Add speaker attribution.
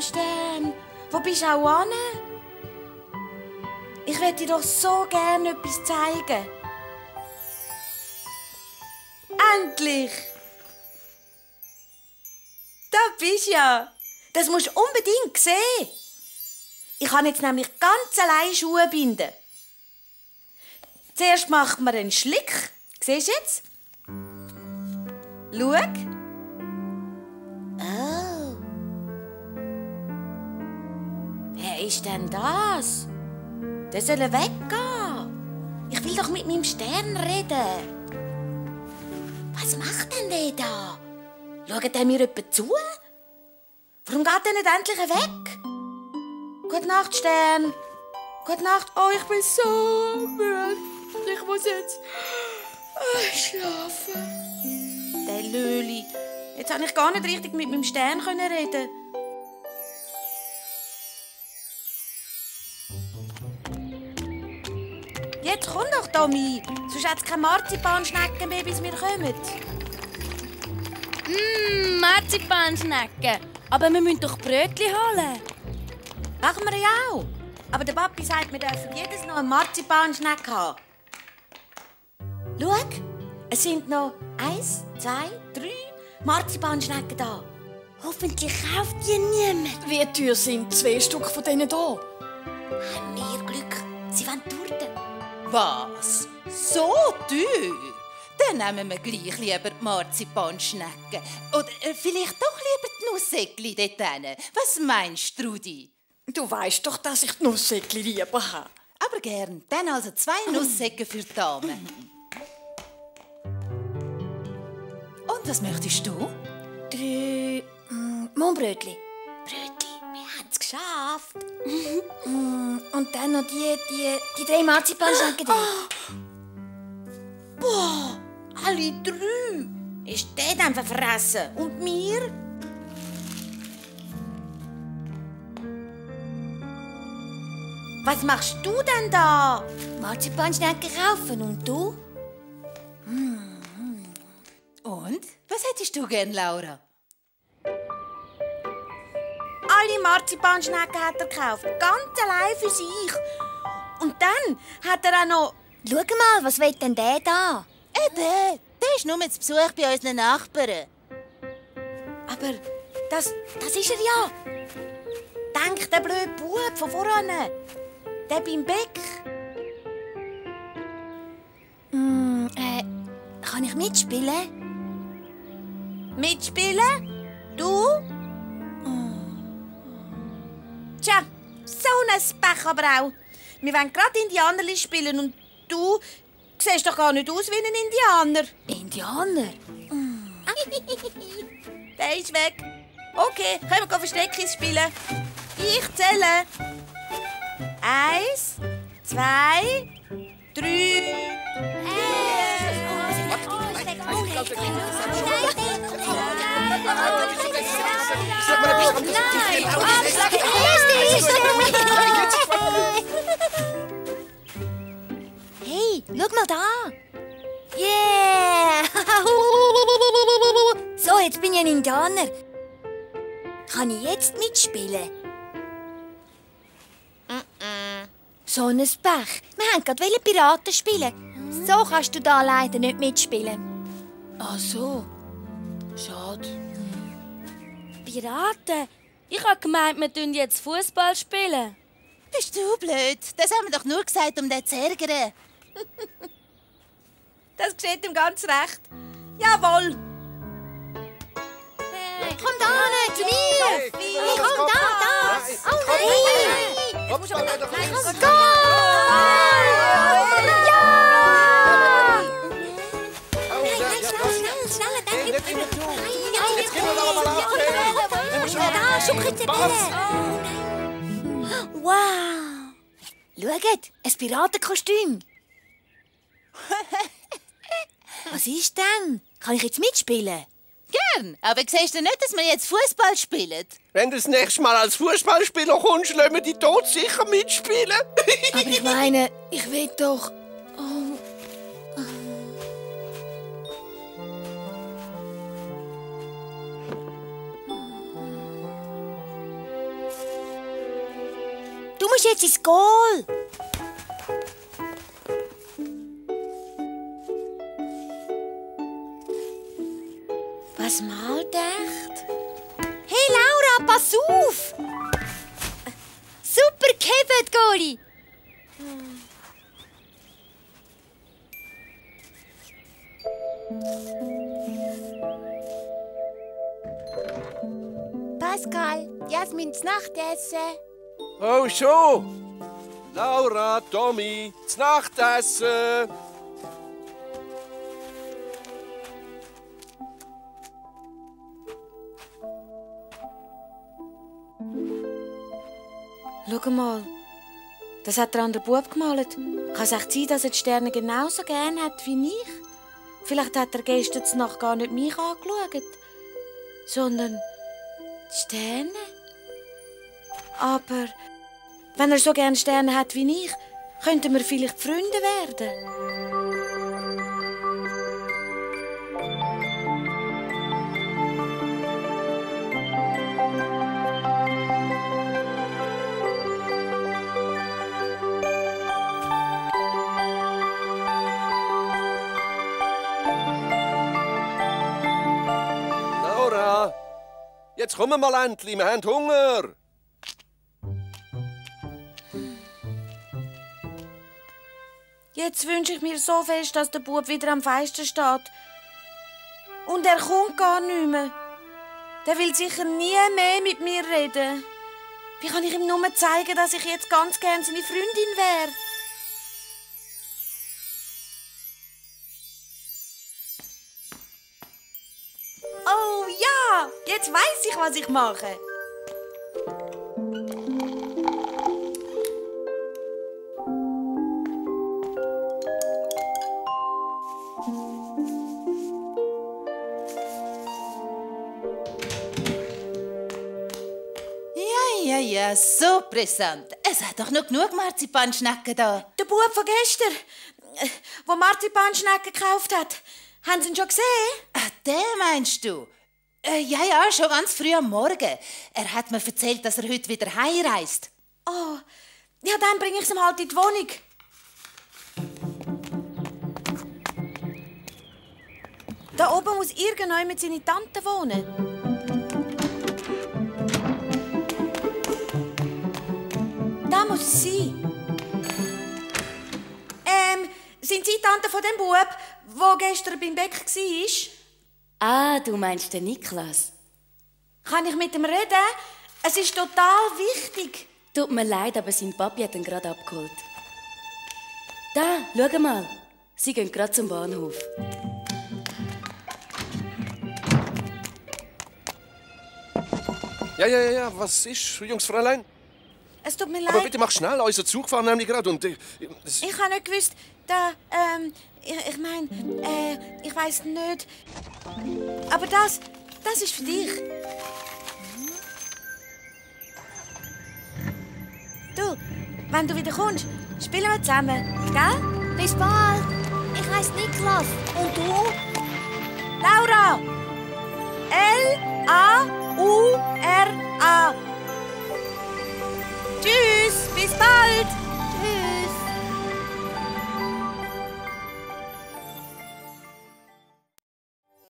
Speaker 1: Stern, wo bist du auch hin? Ich möchte dir doch so gerne etwas zeigen. Endlich! Da bist du ja. Das musst du unbedingt sehen. Ich kann jetzt nämlich ganz allein Schuhe binden. Zuerst macht man einen Schlick. Siehst du jetzt? Schau. Oh. Wer ist denn das? Der soll weggehen. Ich will doch mit meinem Stern reden. Was macht denn der da? Schaut er mir jemand zu? Warum geht er nicht endlich weg? Gute Nacht, Stern. Gute Nacht. Oh, ich bin so müde. Ich muss jetzt schlafen. Der Löli. Jetzt konnte ich gar nicht richtig mit meinem Stern reden. Jetzt komm doch, Tommy. Sonst hat es keine Marzipanschnecken mehr, bis wir kommen.
Speaker 2: Marzipanschnecken. Aber wir müssen doch Brötchen holen.
Speaker 1: Machen wir ja auch. Aber der Papi sagt, wir dürfen jedes noch eine Marzipanschnecke haben. Schau, es sind noch 1, 2, 3 Marzipanschnecken da.
Speaker 2: Hoffentlich kauft die niemand.
Speaker 3: Wie teuer sind 2 Stück von denen hier?
Speaker 1: Haben wir Glück, sie wollen Torte.
Speaker 4: Was? So teuer? Dann nehmen wir gleich lieber die Marzipanschnecken. Oder vielleicht doch lieber die Nusssäckli dort hin. Was meinst du, Trudi?
Speaker 3: Du weißt doch, dass ich die Nusssäckli lieber habe.
Speaker 4: Aber gern. Dann also 2 Nusssäcke für die Dame. Und was möchtest du?
Speaker 2: 3 Mohnbrötchen.
Speaker 1: Brötli, wir haben es geschafft.
Speaker 2: Und dann noch die 3 Marzipanschnecken drin.
Speaker 1: Boah, alle 3. Ist der dann verfressen? Und mir? Was machst du denn da?
Speaker 2: Marzipanschnecken kaufen und du?
Speaker 4: Und? Was hättest du gern, Laura?
Speaker 1: Alle Marzipanschnecken hat er gekauft. Ganz allein für sich. Und dann hat er auch noch...
Speaker 2: Schau mal, was will denn der da?
Speaker 4: Eben, der ist nur zu Besuch bei unseren Nachbarn.
Speaker 1: Aber das ist er ja. Denk, der blöde Bub von voran. Der beim Beck.
Speaker 2: Kann ich mitspielen?
Speaker 1: Mitspielen? Du? Tja, so ein Pech aber auch. Wir wollen gerade Indianerli spielen und du siehst doch gar nicht aus wie ein Indianer.
Speaker 2: Indianer?
Speaker 1: Der ist weg. Okay, können wir Versteckis spielen. Ich zähle. 1, 2, 3.
Speaker 2: Hey, schau mal da. Yeah! So, jetzt bin ich ein Indianer. Kann ich jetzt mitspielen? So ein Pech. Wir wollten gerade Piraten spielen. So kannst du da leider nicht mitspielen.
Speaker 3: Ach so. Schade.
Speaker 2: Piraten? Ich habe gemeint, wir spielen jetzt Fußball spielen.
Speaker 4: Bist du blöd? Das haben wir doch nur gesagt, um den zu ärgern.
Speaker 1: Das geschieht ihm ganz recht. Jawohl.
Speaker 2: Hey, komm da, zu mir! Hey, komm da! Oh nein!
Speaker 5: Komm schon, doch
Speaker 2: Komm,
Speaker 5: Go!
Speaker 2: Ja!
Speaker 5: Schnell, jetzt gehen wir zu. Jetzt gehen wir doch mal auf.
Speaker 2: Da, Schokoritzebälle! Wow! Schaut, ein Piratenkostüm. Was ist denn? Kann ich jetzt mitspielen?
Speaker 4: Gern, aber siehst du nicht, dass wir jetzt Fußball spielen?
Speaker 5: Wenn du das nächste Mal als Fußballspieler kommst, lassen wir die tot sicher mitspielen.
Speaker 3: Aber ich meine, ich will doch...
Speaker 2: musst jetzt ins Goal.
Speaker 1: Was malt echt?
Speaker 2: Hey Laura, pass auf! Super gehebt, Goli! Pascal, Jasmins Nachtessen.
Speaker 5: Oh, schon. Laura, Tommy, das Nachtessen.
Speaker 1: Schau mal, das hat der andere Bub gemalt. Kann es echt sein, dass er die Sterne genauso gerne hat wie ich? Vielleicht hat er gestern Nacht gar nicht mich angeschaut, sondern die Sterne. Aber wenn er so gerne Sterne hat wie ich, könnten wir vielleicht Freunde werden.
Speaker 5: Laura, jetzt kommen wir mal endlich, wir haben Hunger.
Speaker 1: Jetzt wünsche ich mir so fest, dass der Bub wieder am Fenster steht. Und er kommt gar nicht mehr. Der will sicher nie mehr mit mir reden. Wie kann ich ihm nur zeigen, dass ich jetzt ganz gern seine Freundin wäre? Oh ja, jetzt weiß ich, was ich mache.
Speaker 4: Ja, so brisant. Es hat doch noch genug Marzipanschnecken da.
Speaker 1: Der Bub von gestern, der Marzipanschnecken gekauft hat. Haben Sie ihn schon gesehen?
Speaker 4: Ah, den meinst du? Ja, schon ganz früh am Morgen. Er hat mir erzählt, dass er heute wieder heimreist.
Speaker 1: Oh, ja, dann bringe ich es ihm halt in die Wohnung. Da oben muss irgendjemand mit seiner Tante wohnen. Da muss es sein. Sind Sie die Tante von dem Bub, der gestern beim Bäck war?
Speaker 6: Ah, du meinst den Niklas.
Speaker 1: Kann ich mit ihm reden? Es ist total wichtig.
Speaker 6: Tut mir leid, aber sein Papi hat ihn gerade abgeholt. Da, schau mal. Sie gehen gerade zum Bahnhof.
Speaker 5: Ja, was ist, Jungsfräulein?
Speaker 1: Es tut mir leid.
Speaker 5: Aber bitte mach schnell, unser Zug fährt nämlich gerade und...
Speaker 1: Ich habe nicht gewusst, ich weiss nicht. Aber das ist für dich. Du, wenn du wieder kommst, spielen wir zusammen, gell?
Speaker 2: Bis bald. Ich heiße Niklas. Und du?
Speaker 1: Laura! Laura. Tschüss, bis bald.